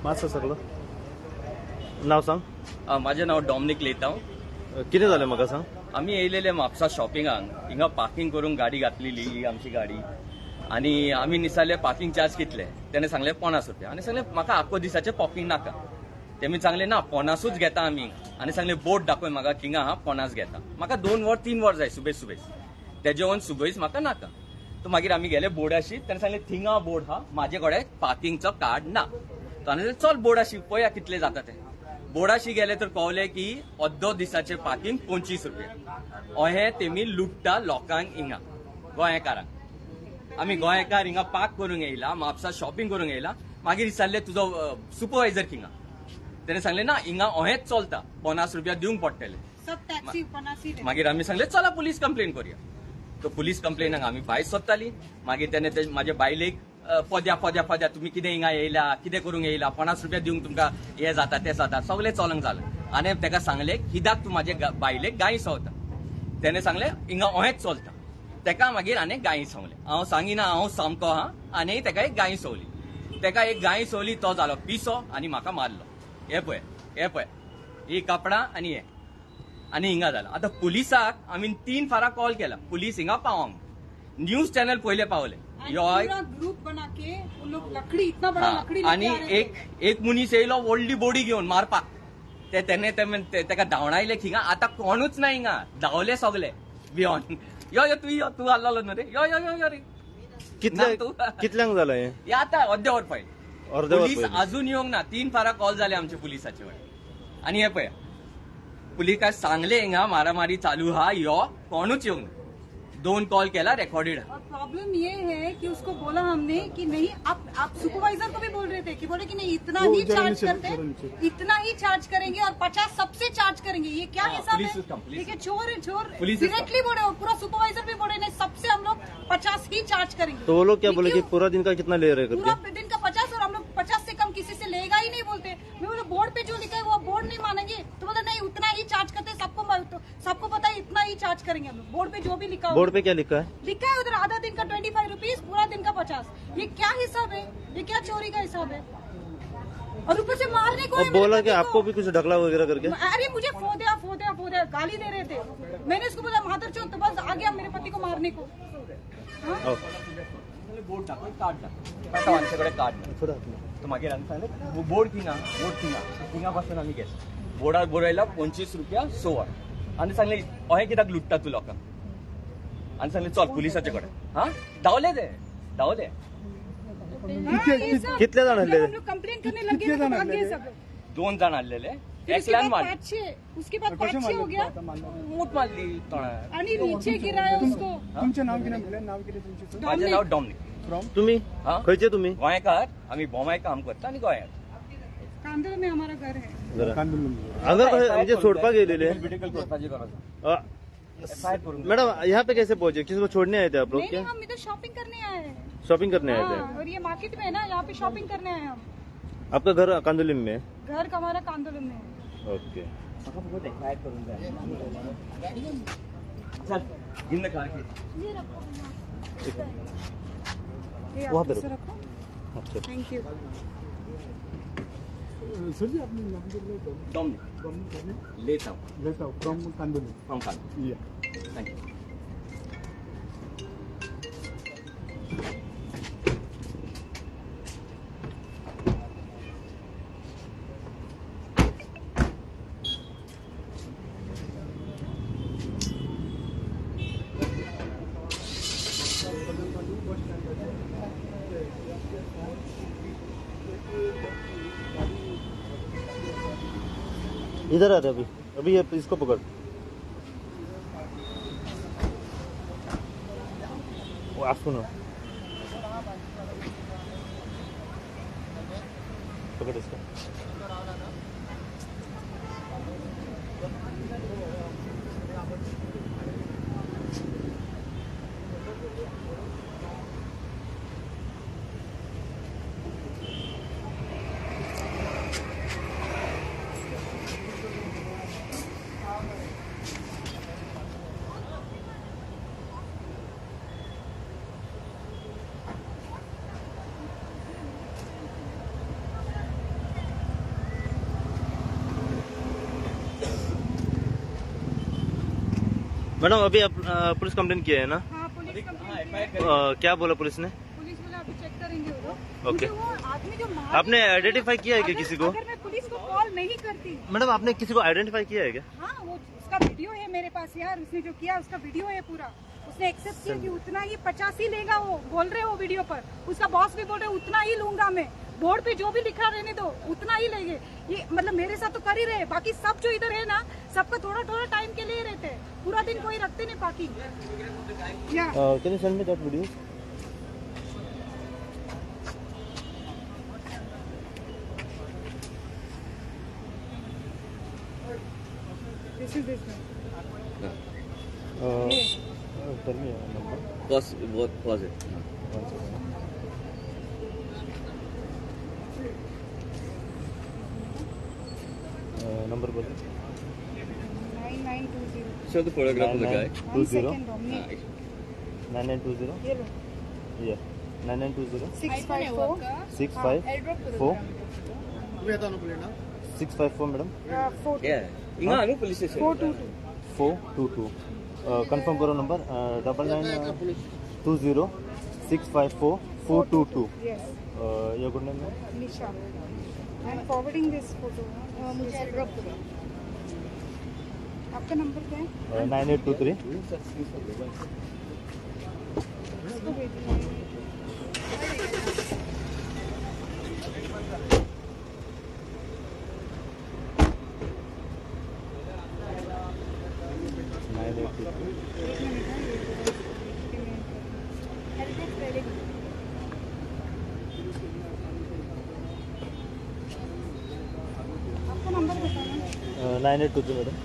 मातसो सगळो नाव सांग. माझें नांव डॉमनीक लेतांव. कितें जालें म्हाका सांग. आमी येयलेले म्हापसा शॉपिंगाक, हिंगा पार्किंग करूंक गाडी घातलेली ही आमची गाडी आनी आमी निसाले पार्किंग चार्ज कितले, तेणे सांगले 50 रुपया आनी सांगले म्हाका आख्खो दिसाचें पार्किंग नाका. तेमी सांगले ना 50ूच घेता आमी आनी सांगले बोर्ड दाखय म्हाका थिंगा हा 50 घेता, म्हाका 2 वर 3 वर जाय सुबेज सुबेज, तेजे वयर सुबेज म्हाका नाका. तो मागीर आमी गेले बोर्डाशी, तेणे सांगले थिंगा बोर्ड हा, म्हाजे कडेन पार्किंगचो कार्ड ना. तो आनी चल बोर्डाशी पळया कितले जाता ते. बोर्डाशी गेले तर कळले की अर्दो दिसाचे पार्किंग 25 रुपया. अहें तेमी लुट्टा लोकांक हिंगा गोंयकारांक. आमी गोंयकार हिंगा पार्क करूंक येयला, म्हापसा शॉपिंग करूंक येयला. मागीर विचारले तुजो सुपरवायझर हिंगा, तेणे सांगले ना हिंगा अहेंच चलता, 50 रुपया दिवंक पडटले. सब टॅक्सी 50 ही. मागीर आमी सांगले चला पुलीस कंप्लेन करूया. तो पुलीस कंप्लेनाक आमी भायर सोदताली. मागीर तेणे ते म्हाजे बायलेक पद्या पद्या पद्या तुमी कितें हिंगा येयला, कितें करूंक येयला, 50 रुपया दिवंक तुमकां हें जाता तें जाता सगळें चलोंक जालें. आनी ताका सांगलें कित्याक तूं म्हाजे बायलेक गायी सवता, तेणे सांगलें हिंगा अहेंच चलता. ताका मागीर आनी गायी संवलें, हांव सांगिना हांव सामको आहा, आनी ताका एक गायी संवली, ताका एक गायी संवली, तो जालो पिसो आनी म्हाका मारलो. हे पळय, हे पळय ही कपडा आनी हे आनी हिंगा जाला. आतां पुलिसाक आमी 3 फारा कॉल केला, पुलीस हिंगा पावोंक, न्यूज चॅनल पयले पावले. पूरा ग्रुप बना के उन लोग लकड़ी इतना बड़ा लकड़ी आनी एक एक मनीस येयलो व्हडली बोडी घेवन मारपाक, ते तेणे तेका धांवडायले हिंगा. आतां कोणूच ना हिंगा, धांवले सगले भियोन. यो यो तूं यो, तूं आहलो न्हू रे, यो यो यो यो रे. कितल्यांक जालें हें? हे आतां अर्दे वर पयलीं. अर्दे वर पुलीस पयलीं. अजून येवंक ना, 3 फारा कॉल जाले आमचे पुलिसाचे कडेन. आनी हे पळय पुलिसाक सांगले हिंगा मारामारी चालू हा, यो कोणूच येवंक ना. 2 कॉल केला रेकॉर्डेड. और प्रॉब्लम ये है कि उसको बोला हमने कि नहीं, आप सुपरवाइजर को भी बोल रहे थे कि बोले कि नहीं इतना ही चार्ज करते, इतना ही चार्ज करेंगे और 50 सबसे चार्ज करेंगे, ये क्या हिसाब है? ठीक है, चोर है चोर, डायरेक्टली बोले, पूरा सुपरवाइजर भी बोले नहीं सबसे हम लोग 50 ही चार्ज करेंगे. तो वो लोग क्या बोले कि पूरा दिन का कितना ले रहे करके? पूरा दिन का 50 और हम लोग 50 से कम किसी से लेगा ही नहीं बोलते. मैं बोले बोर्ड पे जो लिखा है वो बोर्ड नहीं मानेंगे, तो बोले नहीं उतना ही चार्ज करते, सबको सबको पता है इतना ही चार्ज करेंगे हम लोग. बोर्ड पे जो भी लिखा, बोर्ड पे क्या लिखा है? लिखा है उधर आधा दिन का 25 रुपीज, पूरा दिन का 50. ये क्या हिसाब है? ये क्या चोरी का हिसाब है? और ऊपर से मारने को और बोला कि आपको भी कुछ ढकला वगैरह करके? अरे मुझे फोदिया फोदिया फोदिया गाली दे रहे थे. मैंने उसको बोला मादर चोद, तो बस आ गया मेरे पति को मारने को. बोर्ड दाखय, कार्ड दाखय, आमचे कडेन कार्ड ना. तो मागीर आमी सांगलें बोर्ड थिंगा, बोर्ड थिंगा, थिंगा पासून आमी गेले. बोर्डार बरयला 25 रुपया 100. आनी सांगलें अहें कित्याक लुट्टा तूं लोकांक? आनी सांगलें चल पुलिसाचे कडेन. हा धांवले ते, धांवले. कितले जाण आहले? कंप्लेन करने लग गए, भाग गए सब. 2 जाण आहलेले, एकल्यान मारले, उसके बाद 5-6 हो गया. मूठ मारली तोंडार आणि नीचे गिराया उसको. तुमचें नाव कितें म्हणलें? नाव कितें तुमचें? म्हाजें नाव डॉमनीक. तुम्ही खंयचे? तुम्ही गोंयकार, आमी बोमाय काम करता आनी गोंयांत कांदोळ में हमारा घर है. हांगा म्हणजे सोडपाक येयलेले करपाची गरज मैडम, यहाँ पे कैसे पहुँचे? किसी को छोड़ने आए थे आप लोग? क्या हम इधर शॉपिंग करने आए हैं. शॉपिंग करने आए थे? और ये मार्केट में है ना, यहाँ पे शॉपिंग करने आए हम. आपका घर कांदोलिम में? घर हमारा कांदोलिम में है. ओके. वहाँ पे रखो. Thank you. Sir जी आपने नाम क्या बोला? Dominic लेतांव. लेतांव from Candolim. From Candolim. Yeah. Thank you. इधर आ रहे अभी, अभी ये इसको पकड़. वो आप सुनो, पकड़ इसको. मैडम अभी आप पुलिस कंप्लेन किया है ना? हाँ, पुलिस कंप्लेंट किया है। क्या बोला पुलिस ने? पुलिस बोला अभी चेक करेंगे वो लोग। ओके। मुझे वो आदमी जो मार आपने आइडेंटिफाई किया है क्या किसी को? अगर मैं पुलिस को कॉल नहीं करती। मैडम आपने किसी को आइडेंटिफाई किया है क्या? हाँ, वो उसका वीडियो है मेरे पास यार, उसने जो किया उसका वीडियो है पूरा। उसने एक्सेप्ट किया कि उतना ही 50 ही लेगा, वो बोल रहे हो वीडियो पर। उसका बॉस भी बोल रहे उतना ही लूंगा मैं, बोर्ड पे जो भी लिखा रहने दो उतना ही लेंगे। ये मतलब मेरे साथ तो कर ही रहे, बाकी सब जो इधर है ना सबका थोड़ा थोड़ा टाइम के लिए रहते हैं, पूरा दिन कोई रखते नहीं पार्किंग। या Can you send me that video? This is this. Tell me your number. Pause, pause it. One second. Number बोलो. 9920. Show the photograph of the guy. 20. Dominic. 9920. ये लो. Yeah. 9920. 654 654. 654 madam. 4. Yeah. हिंगा न्हू police station. 422. 422. Confirm करो number 9920 654 422. Yes. Your good name ma'am? Nisha. I am forwarding this photo. मुझे drop करो. आपका number क्या है? 9823. इसको भेज दो. 9823. एक मिनट है, ये आपका नंबर बताना. 9823 madam.